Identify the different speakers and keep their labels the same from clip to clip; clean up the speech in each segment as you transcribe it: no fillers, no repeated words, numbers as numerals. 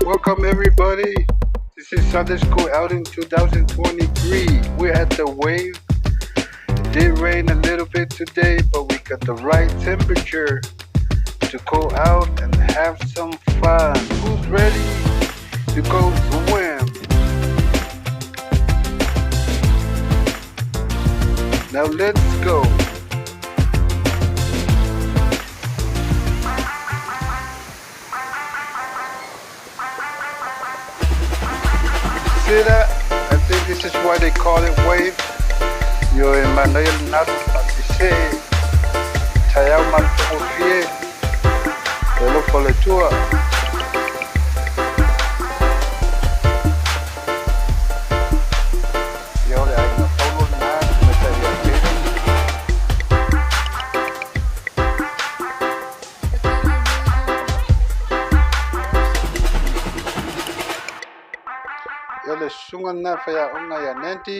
Speaker 1: Welcome everybody. This is Sunday School Outing 2023. We're at the wave. It did rain a little bit today, but we got the right temperature to go out and have some fun. Who's ready to go swim? Now let's go. See that? I think this is why they call it wave. Yo e manaia le nalu faapise taeao matagofie le alofa o le Atua. Ia o le aiga Paulo lena tamaitai ia Jaden. Ia o le susuga lena faiaoga ia Nanty.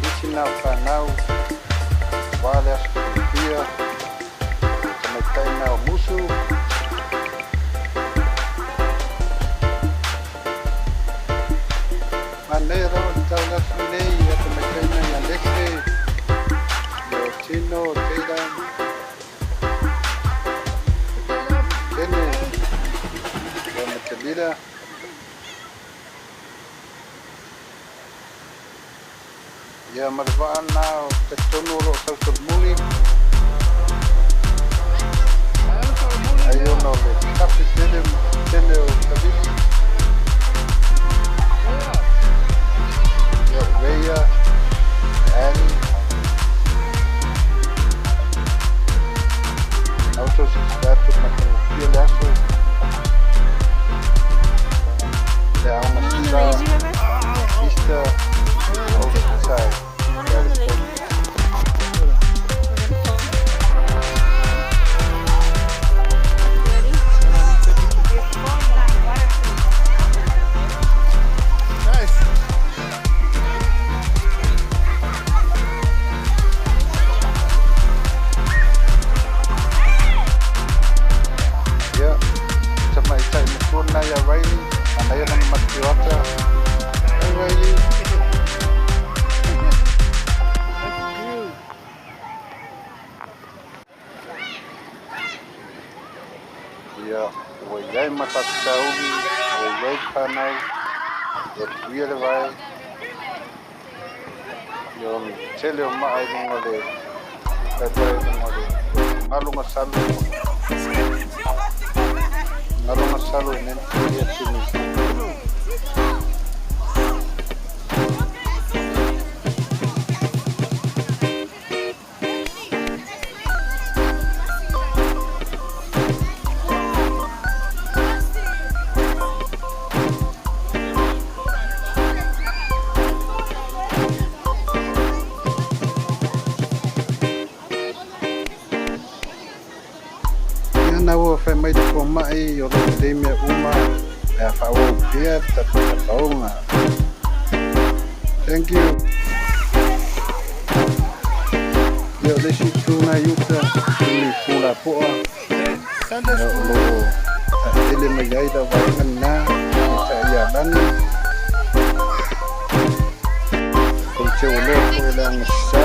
Speaker 1: Nisi na o fanau aua le aso fiafia, le tamaitai na o Musu. Manaia lava le tau le aso lenei ia tamaitai na ia Lexe, ia o Tino, Taylor, Kene, ia ma Talila. Ia ma le vaa lena o talitonu o lo o tausolomuli, ai ona o le kafe tele ma le tele o savili. Ia o Reia, Annie, na outou silasila atu i le matagofie le aso, le aoga
Speaker 2: On the
Speaker 1: sa
Speaker 2: lazy river?
Speaker 1: Easter Oceanside,
Speaker 2: You wanna go on the lazy
Speaker 1: California.
Speaker 2: river? We're gonna pull. Ready?
Speaker 3: Nice.
Speaker 1: Ia, tamaitai matua lena ia Riley, manaia lana matiota. Hi Riley.
Speaker 3: That's cute.
Speaker 1: Ia, ua i ai ma faafitauli, ua i ai fanau, ia tuia le vae, ia o le tele o maa i luga o le paepae i luga o le galu gasalo, galu gasalo i nei ia swimming pool. Ia na ua fai mai le fomai o lo o lelei mea uma pe a faaauau pea le tatou tapaoga. Thank you. Ia o le isi itu lena i uta, swimming pool lapoa.
Speaker 3: Sunday
Speaker 1: Ia o
Speaker 3: school.
Speaker 1: lo o taatele mai ai le vaega lena tamaitai ia Lani. Kou te uloa foi le agasā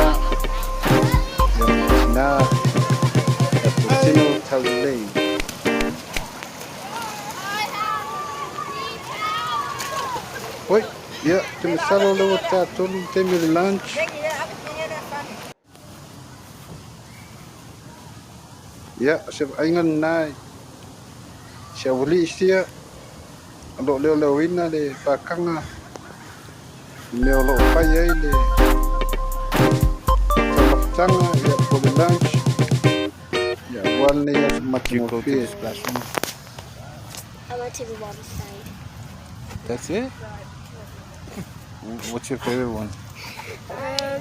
Speaker 1: ia ma tinā ia Tino Taulelei. Oi, ia, te masalo o lea ua tatolu le taimi o le lunch. Ia, o se vaaiga lena i si aualii sia, o lo o leoleoina le pakaga i mea o lo o fai ai le taumafataga ia po o le lunch, ia aua lenei aso
Speaker 3: Did you go to
Speaker 1: matagofie.
Speaker 3: the splash room?
Speaker 2: I went to the water slide.
Speaker 3: That's it? What's your favorite one?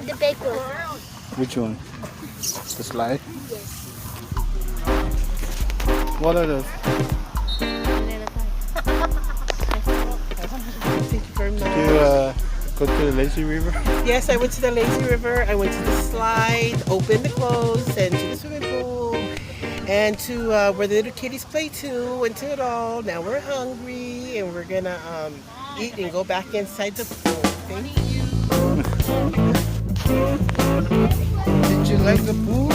Speaker 2: The big one.
Speaker 3: Which one? The slide?
Speaker 2: Yes.
Speaker 3: What are those?
Speaker 4: Thank you very much.
Speaker 3: Did you go to the lazy river?
Speaker 4: Yes, I went to the lazy river. I went to the slide, opened the clothes, and And to where the little kitties play too, and to it all. Now we're hungry and we're gonna eat and go back inside the pool. Thank you.
Speaker 1: Did you like the pool?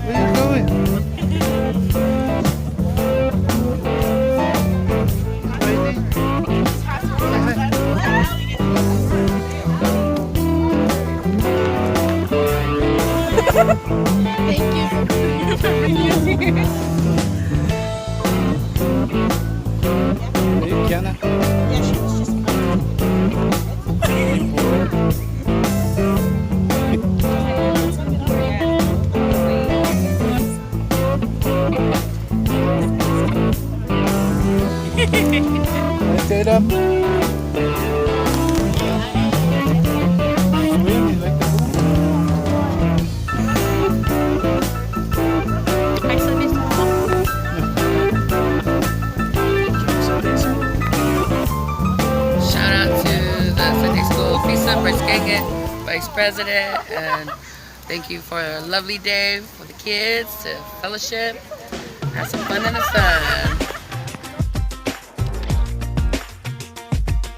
Speaker 1: Where you going? Ready?
Speaker 2: Thank you for bringing us here.
Speaker 3: Hey, Kiana.
Speaker 4: Yeah, she was just.
Speaker 3: I stayed up. Swim, you like the pool?
Speaker 5: Shout out to the Sunday School FISA Bryce Genge, Vice President, and thank you for a lovely day for the kids to fellowship, have some fun in the sun.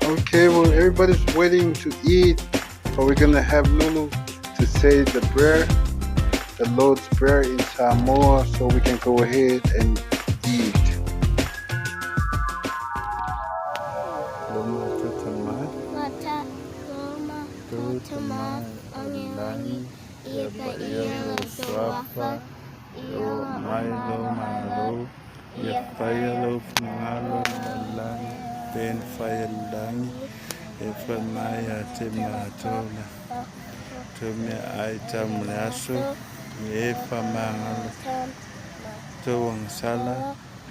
Speaker 1: Okay, well, everybody's waiting to eat, but we're gonna have Lulu to say the prayer, the Lord's Prayer in Samoa, so we can go ahead and eat.
Speaker 3: Loma tutamai,
Speaker 2: Mata, Loma, Totoma, Ongilangi, Ia Ia Soafa,
Speaker 3: Lo mai lo malo, ia whaia lo whangalo langi, pen whaia langi, e wha mai a te mātola. Tō mea ai tā mule aso, me e wha mangalo, tō wangsala,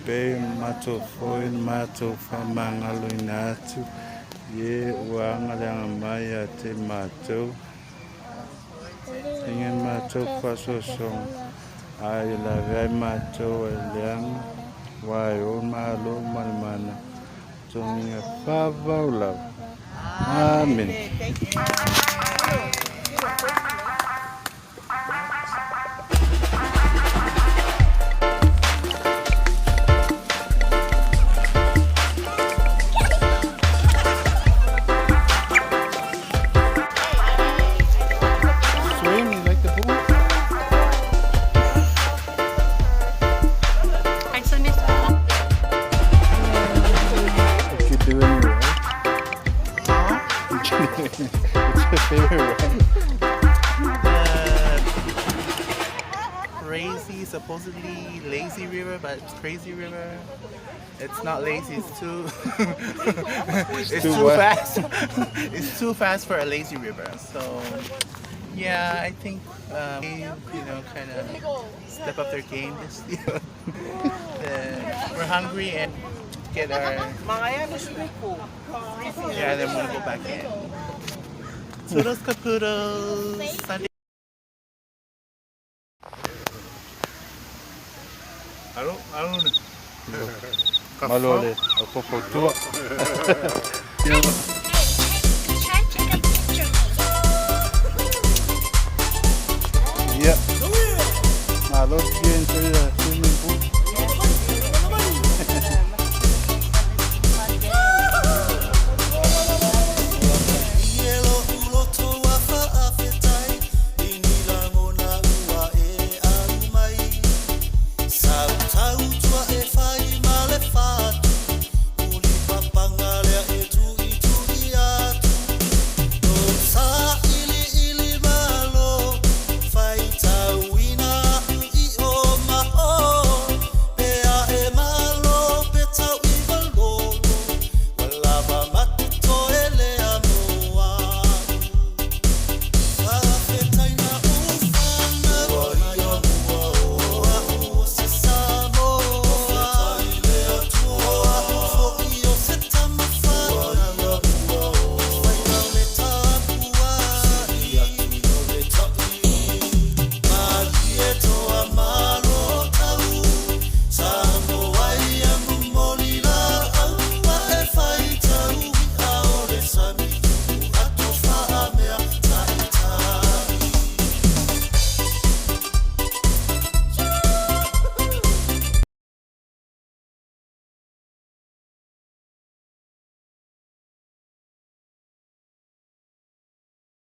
Speaker 3: pe mato foi mato wha mangalo ina atu, ye uanga leanga mai a te mātou, Inge mātou whasosong, ai la vai mātou e leanga, wai o malo malimana, tonginga whawau lau. Amen.
Speaker 4: Thank you.
Speaker 3: Swim, you like the pool? What you doing, right? What's your favorite ride?
Speaker 4: Crazy, supposedly lazy river, but it's crazy river. It's not lazy. It's too. It's
Speaker 3: too
Speaker 4: too
Speaker 3: what?
Speaker 4: fast. It's too fast for a lazy river. So, yeah, I think they, kind of step up their game this year. We're hungry and get our. Yeah, then we'll go back in. Toodles capoodles. Sunday.
Speaker 3: Malo le, au popo tua.